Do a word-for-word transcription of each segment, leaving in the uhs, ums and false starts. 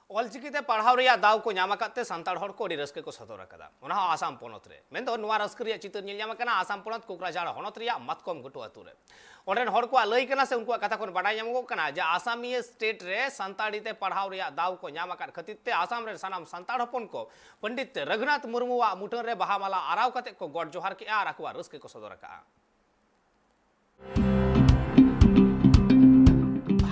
ᱚᱞᱪᱤᱠᱤ ᱛᱮ ᱯᱟᱲᱦᱟᱣ ᱨᱮᱭᱟᱜ ᱫᱟᱣ ᱠᱚ ᱧᱟᱢ ᱟᱠᱟᱫ ᱛᱮ ᱥᱟᱱᱛᱟᱲ ᱦᱚᱲ ᱠᱚ ᱟᱹᱰᱤ ᱨᱟᱹᱥᱠᱟᱹ ᱠᱚ ᱥᱚᱫᱚᱨ ᱟᱠᱟᱫᱟ, ᱚᱱᱟ ᱦᱚᱸ ᱟᱥᱟᱢ ᱯᱚᱱᱚᱛ ᱨᱮ᱾ ᱢᱮᱱᱫᱚ ᱱᱚᱣᱟ ᱨᱟᱹᱥᱠᱟᱹ ᱨᱮᱭᱟᱜ ᱪᱤᱛᱟᱹᱨ ᱧᱮᱞ ᱧᱟᱢ ᱟᱠᱟᱱᱟ ᱟᱥᱟᱢ ᱯᱚᱱᱚᱛ ᱠᱳᱠᱨᱟᱡᱷᱟᱲ ᱦᱚᱱᱚᱛ ᱨᱮᱭᱟᱜ ᱢᱟᱛᱠᱚᱢ ᱜᱷᱩᱴᱩ ᱟᱹᱛᱩ ᱨᱮ᱾ ᱚᱸᱰᱮᱱ ᱦᱚᱲ ᱠᱚᱣᱟᱜ ᱞᱟᱹᱭ ᱠᱟᱱᱟ ᱥᱮ ᱩᱱᱠᱩᱣᱟᱜ ᱠᱟᱛᱷᱟ ᱠᱷᱚᱱ ᱵᱟᱰᱟᱭ ᱧᱟᱢᱚᱜᱚᱜ ᱠᱟᱱᱟ ᱡᱮ ᱟᱥᱟᱢᱤᱭᱟᱹ ᱥᱴᱮᱴ ᱨᱮ ᱥᱟᱱᱛᱟᱲᱤ ᱛᱮ ᱯᱟᱲᱦᱟᱣ ᱨᱮᱭᱟᱜ ᱫᱟᱣ ᱠᱚ ᱧᱟᱢ ᱟᱠᱟᱫ ᱠᱷᱟᱹᱛᱤᱨ ᱛᱮ ᱟᱥᱟᱢ ᱨᱮᱱ ᱥᱟᱱᱟᱢ ᱥᱟᱱᱛᱟᱲ ᱦᱚᱯᱚᱱ ᱠᱚ ᱯᱚᱱᱰᱤᱛ ᱨᱚᱜᱷᱩᱱᱟᱛᱷ ᱢᱩᱨᱢᱩᱣᱟᱜ ᱢᱩᱴᱷᱟᱹᱱ ᱨᱮ ᱵᱟᱦᱟ ᱢᱟᱞᱟ ᱟᱨᱟᱣ ᱠᱟᱛᱮ ᱠᱚ ᱜᱚᱰ ᱡᱚᱦᱟᱨ ᱠᱮᱫᱼᱟ ᱟᱨ ᱟᱠᱚᱣᱟᱜ ᱨᱟᱹᱥᱠᱟᱹ ᱠᱚ ᱥᱚᱫᱚᱨ ᱟᱠᱟᱫᱼᱟ᱾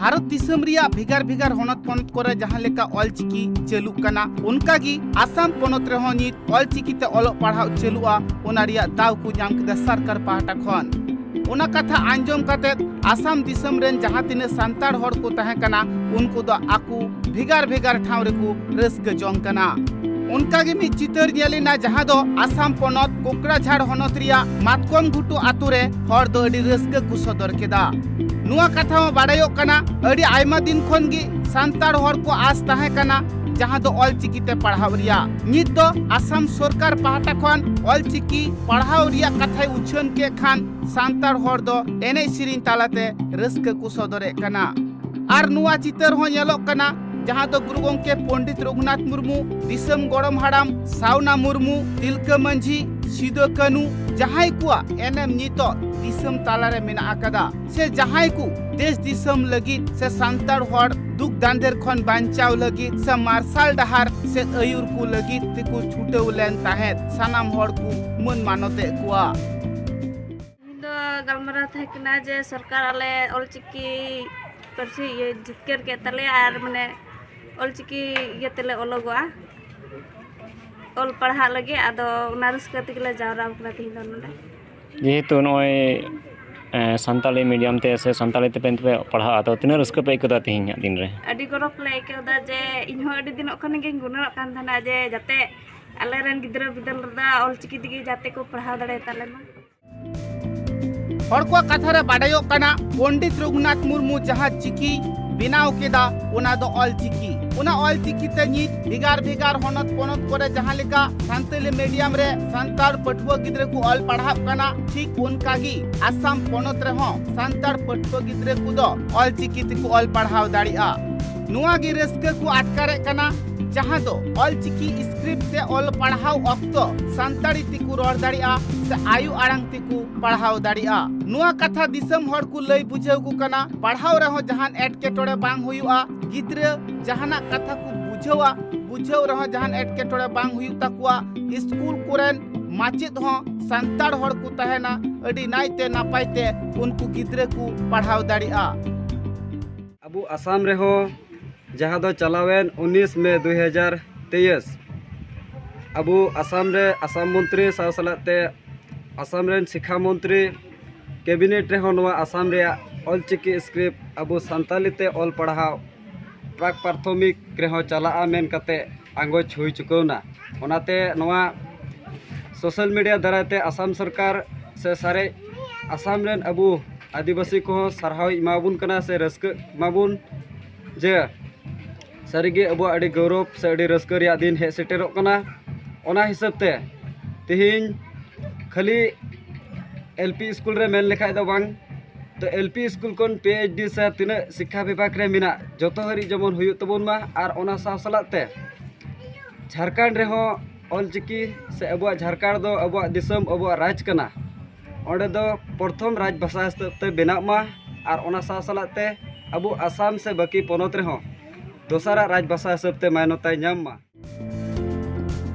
ᱵᱷᱟᱨᱚᱛ ᱫᱤᱥᱚᱢ ᱨᱮᱭᱟᱜ ᱵᱷᱮᱜᱟᱨ ᱵᱷᱮᱜᱟᱨ ᱦᱚᱱᱚᱛ ᱯᱚᱱᱚᱛ ᱠᱚᱨᱮ ᱡᱟᱦᱟᱸ ᱞᱮᱠᱟ ᱚᱞᱪᱤᱠᱤ ᱪᱟᱹᱞᱩᱜ ᱠᱟᱱᱟ, ᱚᱱᱠᱟ ᱜᱮ ᱟᱥᱟᱢ ᱯᱚᱱᱚᱛ ᱨᱮᱦᱚᱸ ᱱᱤᱛ ᱚᱞᱪᱤᱠᱤ ᱛᱮ ᱚᱞᱚᱜ ᱯᱟᱲᱦᱟᱣ ᱪᱟᱹᱞᱩᱜᱼᱟ, ᱚᱱᱟ ᱨᱮᱭᱟᱜ ᱫᱟᱣ ᱠᱚ ᱧᱟᱢ ᱠᱮᱫᱟ ᱥᱚᱨᱠᱟᱨ ᱯᱟᱦᱴᱟ ᱠᱷᱚᱱ᱾ ᱚᱱᱟ ᱠᱟᱛᱷᱟ ᱟᱸᱡᱚᱢ ᱠᱟᱛᱮ ᱟᱥᱟᱢ ᱫᱤᱥᱚᱢ ᱨᱮᱱ ᱡᱟᱦᱟᱸ ᱛᱤᱱᱟᱹᱜ ᱥᱟᱱᱛᱟᱲ ᱦᱚᱲ ᱠᱚ ᱛᱟᱦᱮᱸ ᱠᱟᱱᱟ, ᱩᱱᱠᱩ ᱫᱚ ᱟᱠᱚ ᱵᱷᱮᱜᱟᱨ ᱵᱷᱮᱜᱟᱨ ᱴᱷᱟᱶ ᱨᱮᱠᱚ ᱨᱟᱹᱥᱠᱟᱹ ᱡᱚᱝ ᱠᱟᱱᱟ᱾ ᱚᱱᱠᱟ ᱜᱮ ᱢᱤᱫ ᱪᱤᱛᱟᱹᱨ ᱧᱮᱞ ᱮᱱᱟ, ᱡᱟᱦᱟᱸ ᱫᱚ ᱟᱥᱟᱢ ᱯᱚᱱᱚᱛ ᱠᱳᱠᱨᱟᱡᱷᱟᱲ ᱦᱚᱱᱚᱛ ᱨᱮᱭᱟᱜ ᱢᱟᱛᱠᱚᱢ ᱜᱷᱩᱴᱩ ᱟᱛᱳ ᱨᱮ ᱦᱚᱲ ᱫᱚ ᱟᱹᱰᱤ ᱨᱟᱹᱥᱠᱟᱹ ᱠᱚ ᱥᱚᱫᱚᱨ ᱠᱮᱫᱟ᱾ ᱱᱚᱣᱟ ᱠᱟᱛᱷᱟ ᱦᱚᱸ ᱵᱟᱰᱟᱭᱚᱜ ᱠᱟᱱᱟ, ᱟᱹᱰᱤ ᱟᱭᱢᱟ ᱫᱤᱱ ᱠᱷᱚᱱ ᱜᱮ ᱥᱟᱱᱛᱟᱲ ᱦᱚᱲ ᱠᱚ ᱟᱥ ᱛᱟᱦᱮᱸ ᱠᱟᱱᱟ, ᱡᱟᱦᱟᱸ ᱫᱚ ᱚᱞᱪᱤᱠᱤ ᱛᱮ ᱯᱟᱲᱦᱟᱣ ᱨᱮᱭᱟᱜ᱾ ᱱᱤᱛ ᱫᱚ ᱟᱥᱟᱢ ᱥᱚᱨᱠᱟᱨ ᱯᱟᱦᱴᱟ ᱠᱷᱚᱱ ᱚᱞᱪᱤᱠᱤ ᱯᱟᱲᱦᱟᱣ ᱨᱮᱭᱟᱜ ᱠᱟᱛᱷᱟᱭ ᱩᱪᱷᱟᱹᱱ ᱠᱮᱫ ᱠᱷᱟᱱ, ᱥᱟᱱᱛᱟᱲ ᱦᱚᱲ ᱫᱚ ᱮᱱᱮᱡ ᱥᱮᱨᱮᱧ ᱛᱟᱞᱟᱛᱮ ᱨᱟᱹᱥᱠᱟᱹ ᱠᱚ ᱥᱚᱫᱚᱨᱮᱫ ᱠᱟᱱᱟ᱾ ᱟᱨ ᱱᱚᱣᱟ ᱪᱤᱛᱟᱹᱨ ᱦᱚᱸ ᱧᱮᱞᱚᱜ ᱠᱟᱱᱟ, ᱡᱟᱦᱟᱸ ᱫᱚ ᱜᱩᱨᱩ ᱜᱚᱢᱠᱮ ᱯᱚᱱᱰᱤᱛ ᱨᱚᱜᱷᱩᱱᱟᱛᱷ ᱢᱩᱨᱢᱩ, ᱫᱤᱥᱚᱢ ᱜᱚᱲᱚᱢ ᱦᱟᱲᱟᱢ ᱥᱟᱣᱱᱟ ᱢᱩᱨᱢᱩ, ᱛᱤᱞᱠᱟᱹ ᱢᱟᱹᱡᱷᱤ, ᱥᱤᱫᱚ ᱠᱟᱹᱱᱩ, ᱡᱟᱦᱟᱸᱭ ᱠᱚᱣᱟᱜ ᱮᱱᱮᱢ ᱱᱤᱛᱚᱜ ᱫᱤᱥᱚᱢ ᱛᱟᱞᱟᱨᱮ ᱢᱮᱱᱟᱜ ᱟᱠᱟᱫᱟ, ᱥᱮ ᱡᱟᱦᱟᱸᱭ ᱠᱚ ᱫᱮᱥ ᱫᱤᱥᱚᱢ ᱞᱟᱹᱜᱤᱫ ᱥᱮ ᱥᱟᱱᱛᱟᱲ ᱦᱚᱲ ᱫᱩᱠ ᱫᱟᱱᱫᱮᱨ ᱠᱷᱚᱱ ᱵᱟᱧᱪᱟᱣ ᱞᱟᱹᱜᱤᱫ ᱥᱮ ᱢᱟᱨᱥᱟᱞ ᱰᱟᱦᱟᱨ ᱥᱮᱫ ᱟᱹᱭᱩᱨ ᱠᱚ ᱞᱟᱹᱜᱤᱫ ᱛᱮᱠᱚ ᱪᱷᱩᱴᱟᱹᱣ ᱞᱮᱱ ᱛᱟᱦᱮᱸᱫ, ᱥᱟᱱᱟᱢ ᱦᱚᱲ ᱠᱚ ᱢᱟᱹᱱ ᱢᱟᱱᱚᱛᱮᱫ ᱠᱚᱣᱟ᱾ ᱤᱧ ᱫᱚ ᱜᱟᱞᱢᱟᱨᱟᱣ ᱛᱟᱦᱮᱸ ᱠᱟᱱᱟ ᱡᱮ ᱥᱚᱨᱠᱟᱨ ᱟᱞᱮ ᱚᱞᱪᱤᱠᱤ ᱯᱟᱹᱨᱥᱤ ᱤᱭᱟᱹ ᱡᱤᱛᱠᱟᱹᱨ ᱠᱮᱫ ᱛᱟᱞᱮᱭᱟ ᱟᱨ ᱢᱟᱱᱮ ᱚᱞᱪᱤᱠᱤ ᱤᱭᱟᱹ ᱛᱮᱞᱮ ᱚᱞᱚᱜᱚᱜᱼᱟ, ᱚᱞ ᱯᱟᱲᱦᱟᱜ ᱞᱟᱹᱜᱤᱫ᱾ ᱟᱫᱚ ᱚᱱᱟ ᱨᱟᱹᱥᱠᱟᱹ ᱛᱮᱜᱮ ᱞᱮ ᱡᱟᱣᱨᱟ ᱟᱠᱟᱱᱟ ᱛᱮᱦᱮᱧ ᱫᱚ ᱱᱚᱰᱮ᱾ ᱡᱮᱦᱮᱛᱩ ᱱᱚᱜᱼᱚᱭ, ᱮ, ᱥᱟᱱᱛᱟᱲᱤ ᱢᱤᱰᱤᱭᱟᱢ ᱛᱮ ᱥᱮ ᱥᱟᱱᱛᱟᱲᱤ ᱛᱮ ᱯᱮ ᱯᱟᱲᱦᱟᱜᱼᱟ, ᱛᱚ ᱛᱤᱱᱟᱹᱜ ᱨᱟᱹᱥᱠᱟᱹ ᱯᱮ ᱟᱹᱭᱠᱟᱹᱣ ᱮᱫᱟ ᱛᱮᱦᱮᱧᱟᱜ ᱫᱤᱱ ᱨᱮ? ᱟᱹᱰᱤ ᱜᱚᱨᱚᱵᱽ ᱞᱮ ᱟᱹᱭᱠᱟᱹᱣ ᱮᱫᱟ ᱡᱮ ᱤᱧᱦᱚᱸ ᱟᱹᱰᱤ ᱫᱤᱱᱚᱜ ᱠᱷᱚᱱ ᱜᱤᱧ ᱜᱩᱱᱟᱹᱱᱚᱜ ᱠᱟᱱ ᱛᱟᱦᱮᱱᱟ ᱡᱮ ᱡᱟᱛᱮ ᱟᱞᱮᱨᱮᱱ ᱜᱤᱫᱽᱨᱟᱹ ᱯᱤᱫᱟᱹᱨ ᱨᱮᱫᱚ ᱚᱞᱪᱤᱠᱤ ᱛᱮᱜᱮ ᱡᱟᱛᱮ ᱠᱚ ᱯᱟᱲᱦᱟᱣ ᱫᱟᱲᱮᱭᱟᱛᱟ ᱞᱮ ᱢᱟ᱾ ᱦᱚᱲ ᱠᱚᱣᱟᱜ ᱠᱟᱛᱷᱟ ᱨᱮ ᱵᱟᱰᱟᱭᱚᱜ ᱠᱟᱱᱟ, ᱯᱚᱱᱰᱤᱛ ᱨᱚᱜᱷᱩᱱᱟᱛᱷ ᱢᱩᱨᱢᱩ ᱡᱟᱦᱟᱸ ᱪᱤᱠᱤ ᱵᱮᱱᱟᱣ ᱠᱮᱫᱟ, ᱚᱱᱟ ᱫᱚ ᱚᱞ ᱪᱤᱠᱤ᱾ ᱚᱱᱟ ᱚᱞ ᱪᱤᱠᱤ ᱛᱮ ᱱᱤᱛ ᱵᱷᱮᱜᱟᱨ ᱵᱷᱮᱜᱟᱨ ᱦᱚᱱᱚᱛ ᱯᱚᱱᱚᱛ ᱠᱚᱨᱮ ᱡᱟᱦᱟᱸ ᱞᱮᱠᱟ ᱥᱟᱱᱛᱟᱲᱤ ᱢᱤᱰᱤᱭᱟᱢ ᱨᱮ ᱥᱟᱱᱛᱟᱲ ᱯᱟᱹᱴᱷᱩᱣᱟᱹ ᱜᱤᱫᱽᱨᱟᱹ ᱠᱚ ᱚᱞ ᱯᱟᱲᱦᱟᱜ ᱠᱟᱱᱟ, ᱴᱷᱤᱠ ᱚᱱᱠᱟ ᱜᱮ ᱟᱥᱟᱢ ᱯᱚᱱᱚᱛ ᱨᱮᱦᱚᱸ ᱥᱟᱱᱛᱟᱲ ᱯᱟᱹᱴᱷᱩᱣᱟᱹ ᱜᱤᱫᱽᱨᱟᱹ ᱠᱚᱫᱚ ᱚᱞ ᱪᱤᱠᱤ ᱛᱮᱠᱚ ᱚᱞ ᱯᱟᱲᱦᱟᱣ ᱫᱟᱲᱮᱭᱟᱜᱼᱟ᱾ ᱱᱚᱣᱟ ᱜᱮ ᱨᱟᱹᱥᱠᱟᱹ ᱠᱚ ᱟᱴᱠᱟᱨᱮᱫ ᱠᱟᱱᱟ, ᱡᱟᱦᱟᱸ ᱫᱚ ᱚᱞᱪᱤᱠᱤ ᱥᱠᱨᱤᱯᱴ ᱛᱮ ᱚᱞ ᱯᱟᱲᱦᱟᱣ ᱚᱠᱛᱚ ᱥᱟᱱᱛᱟᱲᱤ ᱛᱮᱠᱚ ᱨᱚᱲ ᱫᱟᱲᱮᱭᱟᱜᱼᱟ ᱥᱮ ᱟᱭᱳ ᱟᱲᱟᱝ ᱛᱮᱠᱚ ᱯᱟᱲᱦᱟᱣ ᱫᱟᱲᱮᱭᱟᱜᱼᱟ᱾ ᱱᱚᱣᱟ ᱠᱟᱛᱷᱟ ᱫᱤᱥᱚᱢ ᱦᱚᱲ ᱠᱚ ᱞᱟᱹᱭ ᱵᱩᱡᱷᱟᱹᱣ ᱠᱚ ᱠᱟᱱᱟ᱾ ᱯᱟᱲᱦᱟᱣ ᱨᱮᱦᱚᱸ ᱡᱟᱦᱟᱱ ᱮᱴᱠᱮᱴᱚᱬᱮ ᱵᱟᱝ ᱦᱩᱭᱩᱜᱼᱟ, ᱜᱤᱫᱽᱨᱟᱹ ᱡᱟᱦᱟᱱᱟᱜ ᱠᱟᱛᱷᱟ ᱠᱚ ᱵᱩᱡᱷᱟᱹᱣᱟ, ᱵᱩᱡᱷᱟᱹᱣ ᱨᱮᱦᱚᱸ ᱡᱟᱦᱟᱱ ᱮᱴᱠᱮᱴᱚᱬᱮ ᱵᱟᱝ ᱦᱩᱭᱩᱜ ᱛᱟᱠᱚᱣᱟ᱾ ᱥᱠᱩᱞ ᱠᱚᱨᱮᱱ ᱢᱟᱪᱮᱫ ᱦᱚᱸ ᱥᱟᱱᱛᱟᱲ ᱦᱚᱲ ᱠᱚ ᱛᱟᱦᱮᱱᱟ, ᱟᱹᱰᱤ ᱱᱟᱭᱛᱮ ᱱᱟᱯᱟᱭ ᱛᱮ ᱩᱱᱠᱩ ᱜᱤᱫᱽᱨᱟᱹ ᱠᱚ ᱯᱟᱲᱦᱟᱣ ᱫᱟᱲᱮᱭᱟᱜᱼᱟ᱾ ᱟᱵᱚ ᱟᱥᱟᱢ ᱨᱮᱦᱚᱸ, ᱡᱟᱦᱟᱸ ᱫᱚ ᱪᱟᱞᱟᱣᱮᱱ ᱩᱱᱤᱥ ᱢᱮ ᱫᱩ ᱦᱟᱡᱟᱨ ᱛᱮᱭᱤᱥ, ᱟᱵᱚ ᱟᱥᱟᱢ ᱨᱮ ᱟᱥᱟᱢ ᱢᱚᱱᱛᱨᱤ ᱥᱟᱶ ᱥᱟᱞᱟᱜ ᱛᱮ ᱟᱥᱟᱢ ᱨᱮᱱ ᱥᱤᱠᱠᱷᱟ ᱢᱚᱱᱛᱨᱤ ᱠᱮᱵᱤᱱᱮᱴ ᱨᱮᱦᱚᱸ ᱱᱚᱣᱟ ᱟᱥᱟᱢ ᱨᱮᱭᱟᱜ ᱚᱞᱪᱤᱠᱤ ᱥᱠᱨᱤᱯᱴ ᱟᱵᱚ ᱥᱟᱱᱛᱟᱞᱤ ᱛᱮ ᱚᱞ ᱯᱟᱲᱦᱟᱣ ᱯᱨᱟᱠ ᱯᱨᱟᱛᱷᱚᱢᱤᱠ ᱨᱮᱦᱚᱸ ᱪᱟᱞᱟᱜᱼᱟ ᱢᱮᱱ ᱠᱟᱛᱮ ᱟᱸᱜᱚᱪ ᱦᱩᱭ ᱪᱩᱠᱟᱹᱣᱱᱟ᱾ ᱚᱱᱟᱛᱮ ᱱᱚᱣᱟ ᱥᱳᱥᱟᱞ ᱢᱤᱰᱤᱭᱟ ᱫᱟᱨᱟᱭ ᱛᱮ ᱟᱥᱟᱢ ᱥᱚᱨᱠᱟᱨ ᱥᱮ ᱥᱟᱨᱮᱡ ᱟᱥᱟᱢ ᱨᱮᱱ ᱟᱵᱚ ᱟᱹᱫᱤᱵᱟᱹᱥᱤ ᱠᱚᱦᱚᱸ ᱥᱟᱨᱦᱟᱣ ᱮᱢᱟᱵᱚᱱ ᱠᱟᱱᱟ ᱥᱮ ᱨᱟᱹᱥᱠᱟᱹ ᱮᱢᱟᱵᱚᱱ ᱡᱮ ᱥᱟᱹᱨᱤᱜᱮ ᱟᱵᱚᱣᱟᱜ ᱟᱹᱰᱤ ᱜᱚᱨᱚᱵᱽ ᱥᱮ ᱟᱹᱰᱤ ᱨᱟᱹᱥᱠᱟᱹ ᱨᱮᱭᱟᱜ ᱫᱤᱱ ᱦᱮᱡ ᱥᱮᱴᱮᱨᱚᱜ ᱠᱟᱱᱟ᱾ ᱚᱱᱟ ᱦᱤᱥᱟᱹᱵ ᱛᱮ ᱛᱮᱦᱮᱧ ᱠᱷᱟᱹᱞᱤ ᱮᱞ ᱯᱤ ᱥᱠᱩᱞ ᱨᱮ ᱢᱮᱱ ᱞᱮᱠᱷᱟᱡ ᱫᱚ ᱵᱟᱝ, ᱛᱚ ᱮᱞ ᱯᱤ ᱥᱠᱩᱞ ᱠᱷᱚᱱ ᱯᱤ ᱮᱭᱤᱪ ᱰᱤ ᱥᱮ ᱛᱤᱱᱟᱹᱜ ᱥᱤᱠᱠᱷᱟ ᱵᱤᱵᱷᱟᱜᱽ ᱨᱮ ᱢᱮᱱᱟᱜ ᱡᱚᱛᱚ ᱦᱟᱹᱨᱤᱡ ᱡᱮᱢᱚᱱ ᱦᱩᱭᱩᱜ ᱛᱟᱵᱚᱱ ᱢᱟ᱾ ᱟᱨ ᱚᱱᱟ ᱥᱟᱶ ᱥᱟᱞᱟᱜ ᱛᱮ ᱡᱷᱟᱲᱠᱷᱚᱸᱰ ᱨᱮᱦᱚᱸ ᱚᱞᱪᱤᱠᱤ ᱥᱮ ᱟᱵᱚᱣᱟᱜ ᱡᱷᱟᱲᱠᱷᱚᱸᱰ ᱫᱚ ᱟᱵᱚᱣᱟᱜ ᱫᱤᱥᱚᱢ, ᱟᱵᱚᱣᱟᱜ ᱨᱟᱡᱽ ᱠᱟᱱᱟ, ᱚᱸᱰᱮ ᱫᱚ ᱯᱨᱚᱛᱷᱚᱢ ᱨᱟᱡᱽ ᱵᱷᱟᱥᱟ ᱦᱤᱥᱟᱹᱵ ᱛᱮ ᱵᱮᱱᱟᱜ ᱢᱟ᱾ ᱟᱨ ᱚᱱᱟ ᱥᱟᱶ ᱥᱟᱞᱟᱜ ᱛᱮ ᱟᱵᱚ ᱟᱥᱟᱢ ᱥᱮ ᱵᱟᱹᱠᱤ ᱯᱚᱱᱚᱛ ᱨᱮᱦᱚᱸ ᱫᱚᱥᱟᱨᱟᱜ ᱨᱟᱡᱽ ᱵᱷᱟᱥᱟ ᱦᱤᱥᱟᱹᱵ ᱛᱮ ᱢᱟᱱᱚᱛᱟᱭ ᱧᱟᱢ ᱢᱟ᱾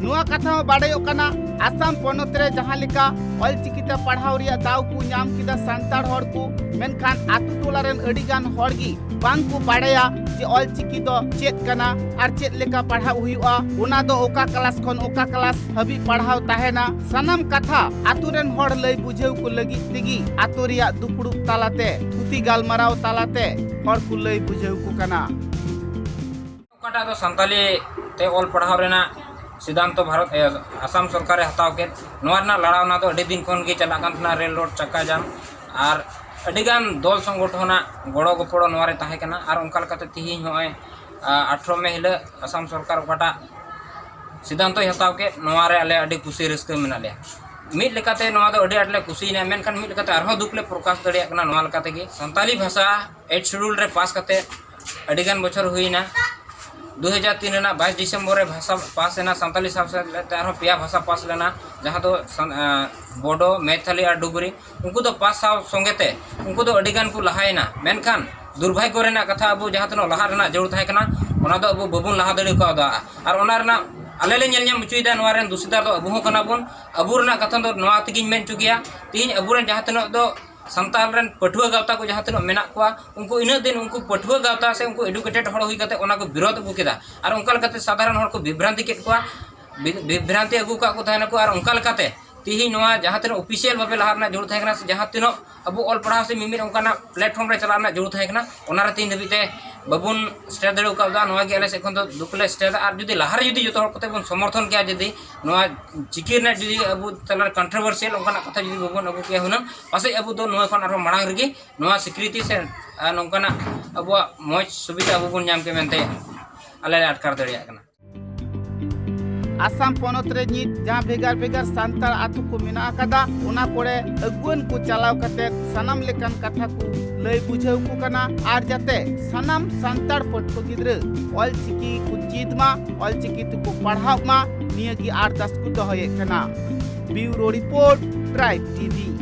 ᱱᱚᱣᱟ ᱠᱟᱛᱷᱟ ᱦᱚᱸ ᱵᱟᱰᱟᱭᱚᱜ ᱠᱟᱱᱟ, ᱟᱥᱟᱢ ᱯᱚᱱᱚᱛ ᱨᱮ ᱡᱟᱦᱟᱸ ᱞᱮᱠᱟ ᱚᱞᱪᱤᱠᱤ ᱛᱮ ᱯᱟᱲᱦᱟᱣ ᱨᱮᱭᱟᱜ ᱫᱟᱣ ᱠᱚ ᱧᱟᱢ ᱠᱮᱫᱟ ᱥᱟᱱᱛᱟᱲ ᱦᱚᱲ ᱠᱚ, ᱢᱮᱱᱠᱷᱟᱱ ᱟᱛᱳ ᱴᱚᱞᱟ ᱨᱮᱱ ᱟᱹᱰᱤ ᱜᱟᱱ ᱦᱚᱲ ᱜᱮ ᱵᱟᱝ ᱠᱚ ᱵᱟᱲᱟᱭᱟ ᱡᱮ ᱚᱞᱪᱤᱠᱤ ᱫᱚ ᱪᱮᱫ ᱠᱟᱱᱟ ᱟᱨ ᱪᱮᱫ ᱞᱮᱠᱟ ᱯᱟᱲᱦᱟᱣ ᱦᱩᱭᱩᱜᱼᱟ, ᱚᱱᱟ ᱫᱚ ᱚᱠᱟ ᱠᱞᱟᱥ ᱠᱷᱚᱱ ᱚᱠᱟ ᱠᱞᱟᱥ ᱦᱟᱹᱵᱤᱡ ᱯᱟᱲᱦᱟᱣ ᱛᱟᱦᱮᱱᱟ᱾ ᱥᱟᱱᱟᱢ ᱠᱟᱛᱷᱟ ᱟᱛᱳ ᱨᱮᱱ ᱦᱚᱲ ᱞᱟᱹᱭ ᱵᱩᱡᱷᱟᱹᱣ ᱠᱚ ᱞᱟᱹᱜᱤᱫ ᱛᱮᱜᱮ ᱟᱛᱳ ᱨᱮᱭᱟᱜ ᱫᱩᱯᱲᱩᱵ ᱛᱟᱞᱟᱛᱮ, ᱛᱷᱩᱛᱤ ᱜᱟᱞᱢᱟᱨᱟᱣ ᱛᱟᱞᱟᱛᱮ ᱦᱚᱲ ᱠᱚ ᱞᱟᱹᱭ ᱵᱩᱡᱷᱟᱹᱣ ᱠᱚ ᱠᱟᱱᱟ᱾ ᱚᱠᱟᱴᱟᱜ ᱫᱚ ᱥᱟᱱᱛᱟᱞᱤ ᱛᱮ ᱚᱞ ᱯᱟᱲᱦᱟᱣ ᱨᱮᱱᱟᱜ ᱥᱤᱫᱷᱟᱱᱛᱚ ᱵᱷᱟᱨᱚᱛ, ᱮ, ᱟᱥᱟᱢ ᱥᱚᱨᱠᱟᱨᱮ ᱦᱟᱛᱟᱣ ᱠᱮᱫ, ᱱᱚᱣᱟ ᱨᱮᱱᱟᱜ ᱞᱟᱲᱟᱣᱱᱟ ᱫᱚ ᱟᱹᱰᱤ ᱫᱤᱱ ᱠᱷᱚᱱ ᱜᱮ ᱪᱟᱞᱟᱜ ᱠᱟᱱ ᱛᱟᱦᱮᱱᱟ, ᱨᱮᱞ ᱨᱳᱰ ᱪᱟᱠᱟ ᱡᱟᱢ᱾ ᱟᱨ ᱟᱹᱰᱤᱜᱟᱱ ᱫᱚᱞ ᱥᱚᱝᱜᱚᱴᱷᱚᱱᱟᱜ ᱜᱚᱲᱚ ᱜᱚᱯᱚᱲᱚ ᱱᱚᱣᱟ ᱨᱮ ᱛᱟᱦᱮᱸ ᱠᱟᱱᱟ᱾ ᱟᱨ ᱚᱱᱠᱟ ᱞᱮᱠᱟᱛᱮ ᱛᱮᱦᱮᱧ ᱦᱚᱸᱜᱼᱚᱭ, ᱟ, ᱟᱴᱷᱨᱚ ᱢᱮ ᱦᱤᱞᱳᱜ ᱟᱥᱟᱢ ᱥᱚᱨᱠᱟᱨ ᱚᱠᱟᱴᱟᱜ ᱥᱤᱫᱷᱟᱱᱛᱚᱭ ᱦᱟᱛᱟᱣ ᱠᱮᱫ, ᱱᱚᱣᱟ ᱨᱮ ᱟᱞᱮ ᱟᱹᱰᱤ ᱠᱩᱥᱤ ᱨᱟᱹᱥᱠᱟᱹ ᱢᱮᱱᱟᱜ ᱞᱮᱭᱟ᱾ ᱢᱤᱫ ᱞᱮᱠᱟᱛᱮ ᱱᱚᱣᱟ ᱫᱚ ᱟᱹᱰᱤ ᱟᱸᱴ ᱞᱮ ᱠᱩᱥᱤᱭᱮᱱᱟ, ᱢᱮᱱᱠᱷᱟᱱ ᱢᱤᱫ ᱞᱮᱠᱟᱛᱮ ᱟᱨᱦᱚᱸ ᱫᱩᱠ ᱞᱮ ᱯᱨᱚᱠᱟᱥ ᱫᱟᱲᱮᱭᱟᱜ ᱠᱟᱱᱟ ᱱᱚᱣᱟ ᱞᱮᱠᱟ ᱛᱮᱜᱮ᱾ ᱥᱟᱱᱛᱟᱞᱤ ᱵᱷᱟᱥᱟ ᱮᱭᱤᱴ ᱥᱤᱰᱩᱞ ᱨᱮ ᱯᱟᱥ ᱠᱟᱛᱮ ᱟᱹᱰᱤᱜᱟᱱ ᱵᱚᱪᱷᱚᱨ ᱦᱩᱭᱱᱟ᱾ ᱫᱩ ᱦᱟᱡᱟᱨ ᱛᱤᱱ ᱨᱮᱱᱟᱜ ᱵᱟᱭᱤᱥ ᱰᱤᱥᱮᱢᱵᱚᱨ ᱨᱮ ᱵᱷᱟᱥᱟ ᱯᱟᱥ ᱮᱱᱟ, ᱥᱟᱱᱛᱟᱞᱤ ᱥᱟᱵᱡᱮᱠᱴ ᱛᱮ ᱟᱨᱦᱚᱸ ᱯᱮᱭᱟ ᱵᱷᱟᱥᱟ ᱯᱟᱥ ᱞᱮᱱᱟ, ᱡᱟᱦᱟᱸ ᱫᱚ ᱥᱟᱱ-, ᱮᱸ, ᱵᱳᱰᱳ, ᱢᱮᱭᱛᱷᱟᱞᱤ ᱟᱨ ᱰᱩᱜᱽᱨᱤ᱾ ᱩᱱᱠᱩ ᱫᱚ ᱯᱟᱥ ᱥᱟᱶ ᱥᱚᱸᱜᱮ ᱛᱮ ᱩᱱᱠᱩ ᱫᱚ ᱟᱹᱰᱤ ᱜᱟᱱ ᱠᱚ ᱞᱟᱦᱟᱭᱮᱱᱟ, ᱢᱮᱱᱠᱷᱟᱱ ᱫᱩᱨᱵᱷᱟᱜᱽᱜᱚ ᱨᱮᱱᱟᱜ ᱠᱟᱛᱷᱟ, ᱟᱵᱚ ᱡᱟᱦᱟᱸ ᱛᱤᱱᱟᱹᱜ ᱞᱟᱦᱟᱜ ᱨᱮᱱᱟᱜ ᱡᱟᱹᱨᱩᱲ ᱛᱟᱦᱮᱸ ᱠᱟᱱᱟ, ᱚᱱᱟ ᱫᱚ ᱟᱵᱚ ᱵᱟᱵᱚᱱ ᱞᱟᱦᱟ ᱫᱟᱲᱮ ᱠᱟᱣᱫᱟ᱾ ᱟᱨ ᱚᱱᱟ ᱨᱮᱱᱟᱜ ᱟᱞᱮ ᱞᱮ ᱧᱮᱞ ᱧᱟᱢ ᱦᱚᱪᱚᱭᱮᱫᱟ, ᱱᱚᱣᱟ ᱨᱮᱱ ᱫᱩᱥᱤᱫᱟᱨ ᱫᱚ ᱟᱵᱚ ᱦᱚᱸ ᱠᱟᱱᱟ ᱵᱚᱱ᱾ ᱟᱵᱚ ᱨᱮᱱᱟᱜ ᱠᱟᱛᱷᱟ ᱫᱚ ᱱᱚᱣᱟ ᱛᱮᱜᱮᱧ ᱢᱮᱱ ᱦᱚᱪᱚ ᱜᱮᱭᱟ, ᱛᱮᱦᱮᱧ ᱟᱵᱚᱨᱮᱱ ᱡᱟᱦᱟᱸ ᱛᱤᱱᱟᱹᱜ ᱫᱚ ᱥᱟᱱᱛᱟᱲ ᱨᱮᱱ ᱯᱟᱹᱴᱷᱩᱣᱟᱹ ᱜᱟᱶᱛᱟ ᱠᱚ ᱡᱟᱦᱟᱸ ᱛᱤᱱᱟᱹᱜ ᱢᱮᱱᱟᱜ ᱠᱚᱣᱟ, ᱩᱱᱠᱩ ᱤᱱᱟᱹᱜ ᱫᱤᱱ ᱩᱱᱠᱩ ᱯᱟᱹᱴᱷᱩᱣᱟᱹ ᱜᱟᱶᱛᱟ ᱥᱮ ᱩᱱᱠᱩ ᱮᱰᱩᱠᱮᱴᱮᱰ ᱦᱚᱲ ᱦᱩᱭ ᱠᱟᱛᱮ ᱚᱱᱟ ᱠᱚ ᱵᱤᱨᱳᱫ ᱟᱹᱜᱩ ᱠᱮᱫᱟ, ᱟᱨ ᱚᱱᱠᱟ ᱞᱮᱠᱟᱛᱮ ᱥᱟᱫᱷᱟᱨᱚᱱ ᱦᱚᱲ ᱠᱚ ᱵᱤᱵᱷᱨᱟᱱᱛᱤ ᱠᱮᱫ ᱠᱚᱣᱟ, ᱵᱤ-, ᱵᱤᱵᱷᱨᱟᱱᱛᱤ ᱟᱹᱜᱩ ᱠᱟᱜ ᱠᱚ ᱛᱟᱦᱮᱱᱟᱠᱚ᱾ ᱟᱨ ᱚᱱᱠᱟ ᱞᱮᱠᱟᱛᱮ ᱛᱤᱦᱤᱧ ᱱᱚᱣᱟ ᱡᱟᱦᱟᱸ ᱛᱤᱱᱟᱹᱜ ᱚᱯᱷᱤᱥᱤᱭᱟᱞ ᱵᱷᱟᱵᱮ ᱞᱟᱦᱟ ᱨᱮᱱᱟᱜ ᱡᱟᱹᱨᱩᱲ ᱛᱟᱦᱮᱸ ᱠᱟᱱᱟ, ᱥᱮ ᱡᱟᱦᱟᱸ ᱛᱤᱱᱟᱹᱜ ᱟᱵᱚ ᱚᱞ ᱯᱟᱲᱦᱟᱣ ᱥᱮ ᱢᱤᱢᱤᱫ ᱚᱱᱠᱟᱱᱟᱜ ᱯᱞᱟᱴᱯᱷᱚᱨᱢ ᱨᱮ ᱪᱟᱞᱟᱜ ᱨᱮᱱᱟᱜ ᱡᱟᱹᱨᱩᱲ ᱛᱟᱦᱮᱸ ᱠᱟᱱᱟ, ᱚᱱᱟ ᱨᱮ ᱛᱮᱦᱮᱧ ᱫᱷᱟᱹᱵᱤᱡ ᱛᱮ ᱵᱟᱵᱚᱱ ᱥᱮᱴᱮᱨ ᱫᱟᱲᱮ ᱠᱟᱣᱫᱟ᱾ ᱱᱚᱣᱟ ᱜᱮ ᱟᱞᱮ ᱥᱮᱫ ᱠᱷᱚᱱ ᱫᱚ ᱫᱩᱠ ᱞᱮ ᱥᱮᱴᱮᱨ ᱮᱫᱟ᱾ ᱟᱨ ᱡᱩᱫᱤ ᱞᱟᱦᱟ ᱨᱮ ᱡᱩᱫᱤ ᱡᱚᱛᱚ ᱦᱚᱲ ᱠᱚᱛᱮ ᱵᱚᱱ ᱥᱚᱢᱚᱨᱛᱷᱚᱱ ᱠᱮᱭᱟ, ᱡᱩᱫᱤ ᱱᱚᱣᱟ ᱪᱤᱠᱤ ᱨᱮᱱᱟᱜ ᱡᱩᱫᱤ ᱟᱵᱚ ᱛᱟᱞᱟᱨᱮ ᱠᱚᱱᱴᱨᱳᱵᱷᱟᱨᱥᱤᱭᱟᱞ ᱚᱱᱠᱟᱱᱟᱜ ᱠᱟᱛᱷᱟ ᱡᱩᱫᱤ ᱵᱟᱵᱚᱱ ᱟᱹᱜᱩ ᱠᱮᱭᱟ ᱦᱩᱱᱟᱹᱝ, ᱯᱟᱥᱮᱡ ᱟᱵᱚ ᱫᱚ ᱱᱚᱣᱟ ᱠᱷᱚᱱ ᱟᱨᱦᱚᱸ ᱢᱟᱲᱟᱝ ᱨᱮᱜᱮ ᱱᱚᱣᱟ ᱥᱤᱠᱨᱤᱛᱤ ᱥᱮ, ᱟᱨ, ᱱᱚᱝᱠᱟᱱᱟᱜ ᱟᱵᱚᱣᱟᱜ ᱢᱚᱡᱽ ᱥᱩᱵᱤᱫᱷᱟ ᱟᱵᱚ ᱵᱚᱱ ᱧᱟᱢ ᱠᱮᱭᱟ ᱢᱮᱱᱛᱮ ᱟᱞᱮ ᱞᱮ ᱟᱴᱠᱟᱨ ᱫᱟᱲᱮᱭᱟᱜ ᱠᱟᱱᱟ᱾ ᱟᱥᱟᱢ ᱯᱚᱱᱚᱛ ᱨᱮ ᱱᱤᱛ ᱡᱟᱦᱟᱸ ᱵᱷᱮᱜᱟᱨ ᱵᱷᱮᱜᱟᱨ ᱥᱟᱱᱛᱟᱲ ᱟᱛᱳ ᱠᱚ ᱢᱮᱱᱟᱜ ᱟᱠᱟᱫᱟ, ᱚᱱᱟ ᱠᱚᱨᱮ ᱟᱹᱜᱩᱣᱟᱹᱱ ᱠᱚ ᱪᱟᱞᱟᱣ ᱠᱟᱛᱮ ᱥᱟᱱᱟᱢ ᱞᱮᱠᱟᱱ ᱠᱟᱛᱷᱟ ᱠᱚ ᱞᱟᱹᱭ ᱵᱩᱡᱷᱟᱹᱣ ᱠᱚ ᱠᱟᱱᱟ᱾ ᱟᱨ ᱡᱟᱛᱮ ᱥᱟᱱᱟᱢ ᱥᱟᱱᱛᱟᱲ ᱯᱟᱹᱴᱷᱩᱣᱟᱹ ᱜᱤᱫᱽᱨᱟᱹ ᱚᱞ ᱪᱤᱠᱤ ᱠᱚ ᱪᱮᱫ ᱢᱟ, ᱚᱞ ᱪᱤᱠᱤ ᱛᱮᱠᱚ ᱯᱟᱲᱦᱟᱜ ᱢᱟ, ᱱᱤᱭᱟᱹ ᱜᱮ ᱟᱨᱫᱟᱥ ᱠᱚ ᱫᱚᱦᱚᱭᱮᱫ ᱠᱟᱱᱟ᱾ ᱵᱤᱭᱩᱨᱳ ᱨᱤᱯᱳᱨᱴ, ᱴᱨᱟᱭᱤᱵᱽ ᱴᱤᱵᱷᱤ᱾